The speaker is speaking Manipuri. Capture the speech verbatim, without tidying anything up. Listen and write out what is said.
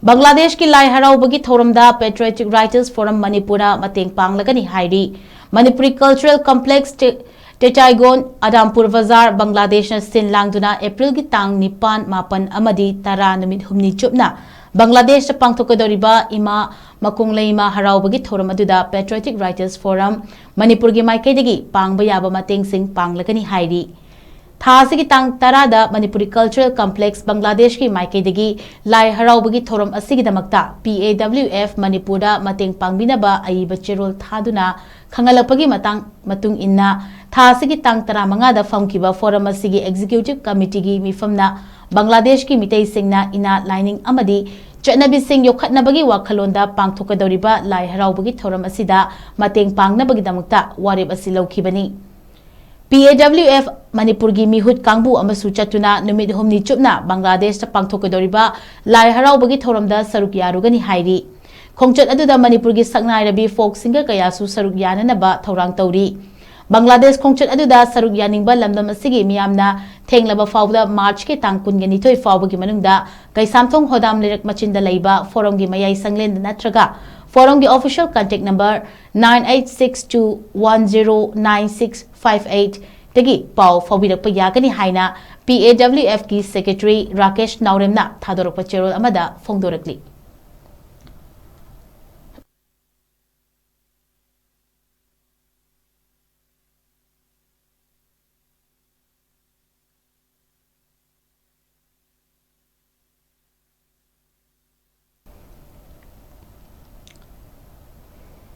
ꯕꯪꯒ꯭ꯂꯥꯗꯦꯁꯀꯤ ꯂꯥꯏ ꯍꯔꯥꯎꯕꯒꯤ ꯊꯧꯔꯝꯗ Patriotic Writers Forum ꯃꯅꯤꯄꯨꯔꯅ ꯃꯇꯦꯡ ꯄꯥꯡꯂꯒꯅꯤ ꯍꯥꯏꯔꯤ꯫ ꯃꯅꯤꯄꯨꯔꯤ Cultural Complex ꯇꯦ-, ꯇꯦꯆꯥꯏꯒꯣꯟ, ꯑꯗꯥꯝꯄꯨꯔ ꯕꯖꯥꯔ, ꯕꯪꯒ꯭ꯂꯥꯗꯦꯁꯅ ꯁꯤꯟ ꯂꯥꯡꯗꯨꯅ ꯑꯦꯄ꯭ꯔꯤꯜꯒꯤ ꯇꯥꯡ ꯅꯤꯄꯥꯟ, ꯃꯥꯄꯟ ꯑꯃꯗꯤ ꯇꯔꯥ ꯅꯨꯃꯤꯠ ꯍꯨꯝꯅꯤ ꯆꯨꯞꯅ ꯕꯪꯒ꯭ꯂꯥꯗꯦꯁꯇ ꯄꯥꯡꯊꯣꯛꯀꯗꯧꯔꯤꯕ ꯏꯃꯥ ꯃꯀꯣꯡꯂꯩꯃ ꯍꯔꯥꯎꯕꯒꯤ ꯊꯧꯔꯝ ꯑꯗꯨꯗ Patriotic Writers Forum ꯃꯅꯤꯄꯨꯔꯒꯤ ꯃꯥꯏꯀꯩꯗꯒꯤ ꯄꯥꯡꯕ ꯌꯥꯕ ꯃꯇꯦꯡꯁꯤꯡ ꯄꯥꯡꯂꯒꯅꯤ ꯍꯥꯏꯔꯤ꯫ ꯊꯥ ꯑꯁꯤꯒꯤ ꯇꯥꯡ ꯇꯔꯥꯗ ꯃꯅꯤꯄꯨꯔꯤ Cultural Complex ꯕꯪꯒ꯭ꯂꯥꯗꯦꯁꯀꯤ ꯃꯥꯏꯀꯩꯗꯒꯤ ꯂꯥꯏ ꯍꯔꯥꯎꯕꯒꯤ ꯊꯧꯔꯝ ꯑꯁꯤꯒꯤꯗꯃꯛꯇ P A W F ꯃꯅꯤꯄꯨꯔꯗ ꯃꯇꯦꯡ ꯄꯥꯡꯕꯤꯅꯕ ꯑꯏꯕ ꯆꯦꯔꯣꯜ ꯊꯥꯗꯨꯅ ꯈꯪꯍꯜꯂꯛꯄꯒꯤ ꯃꯇꯥꯡ, ꯃꯇꯨꯡ ꯏꯟꯅ, ꯊꯥ ꯑꯁꯤꯒꯤ ꯇꯥꯡ ꯇꯔꯥꯃꯉꯥꯗ ꯐꯝꯈꯤꯕ Forum ꯑꯁꯤꯒꯤ Executive Committeeꯒꯤ ꯃꯤꯐꯝꯅ ꯕꯪꯒ꯭ꯂꯥꯗꯦꯁꯀꯤ ꯃꯤꯇꯩꯁꯤꯡꯅ ꯏꯅꯥꯠ, ꯂꯥꯏꯅꯤꯡ ꯑꯃꯗꯤ ꯆꯠꯅꯕꯤꯁꯤꯡ ꯌꯣꯛꯈꯠꯅꯕꯒꯤ ꯋꯥꯈꯜꯂꯣꯟꯗ ꯄꯥꯡꯊꯣꯛꯀꯗꯧꯔꯤꯕ ꯂꯥꯏ ꯍꯔꯥꯎꯕꯒꯤ ꯊꯧꯔꯝ ꯑꯁꯤꯗ ꯃꯇꯦꯡ ꯄꯥꯡꯅꯕꯒꯤꯗꯃꯛꯇ ꯋꯥꯔꯦꯞ ꯑꯁꯤ ꯂꯧꯈꯤꯕꯅꯤ꯫ P A W F ꯃꯅꯤꯄꯨꯔꯒꯤ ꯃꯤꯍꯨꯠ ꯀꯥꯡꯕꯨ ꯑꯃꯁꯨ ꯆꯠꯇꯨꯅ ꯅꯨꯃꯤꯠ ꯍꯨꯝꯅꯤ ꯆꯨꯞꯅ ꯕꯪꯒ꯭ꯂꯥꯗꯦꯁꯇ ꯄꯥꯡꯊꯣꯛꯀꯗꯧꯔꯤꯕ ꯂꯥꯏ ꯍꯔꯥꯎꯕꯒꯤ ꯊꯧꯔꯝꯗ ꯁꯔꯨꯛ ꯌꯥꯔꯨꯒꯅꯤ ꯍꯥꯏꯔꯤ꯫ ꯈꯣꯡꯆꯠ ꯑꯗꯨꯗ ꯃꯅꯤꯄꯨꯔꯒꯤ ꯁꯛꯅꯥꯏꯔꯕꯤ folk singer ꯀꯌꯥꯁꯨ ꯁꯔꯨꯛ ꯌꯥꯅꯅꯕ ꯊꯧꯔꯥꯡ ꯇꯧꯔꯤ꯫ ꯕꯪꯒ꯭ꯂꯥꯗꯦꯁ ꯈꯣꯡꯆꯠ ꯑꯗꯨꯗ ꯁꯔꯨꯛ ꯌꯥꯅꯤꯡꯕ ꯂꯝꯗꯝ ꯑꯁꯤꯒꯤ ꯃꯤꯌꯥꯝꯅ ꯊꯦꯡꯂꯕ ꯐꯥꯎꯕꯗ Marchꯀꯤ ꯇꯥꯡ ꯀꯨꯟꯒ ꯅꯤꯊꯣꯏ ꯐꯥꯎꯕꯒꯤ ꯃꯅꯨꯡꯗ ꯀꯩꯁꯥꯝꯊꯣꯡ ꯍꯣꯗꯥꯝ ꯂꯩꯔꯛ ꯃꯆꯤꯟꯗ ꯂꯩꯕ Forumꯒꯤ ꯃꯌꯥꯏ ꯁꯪꯂꯦꯟꯗ ꯅꯠꯇ꯭ꯔꯒ Forumꯒꯤ official contact number nine eight six two one zero nine six five eight ꯇꯒꯤ ꯄꯥꯎ ꯐꯥꯎꯕꯤꯔꯛꯄ ꯌꯥꯒꯅꯤ ꯍꯥꯏꯅ P A W Fꯀꯤ Secretary Rakesh ꯅꯥꯎꯔꯦꯝꯅ ꯊꯥꯗꯣꯔꯛꯄ ꯆꯦꯔꯣꯜ ꯑꯃꯗ ꯐꯣꯡꯗꯣꯔꯛꯂꯤ꯫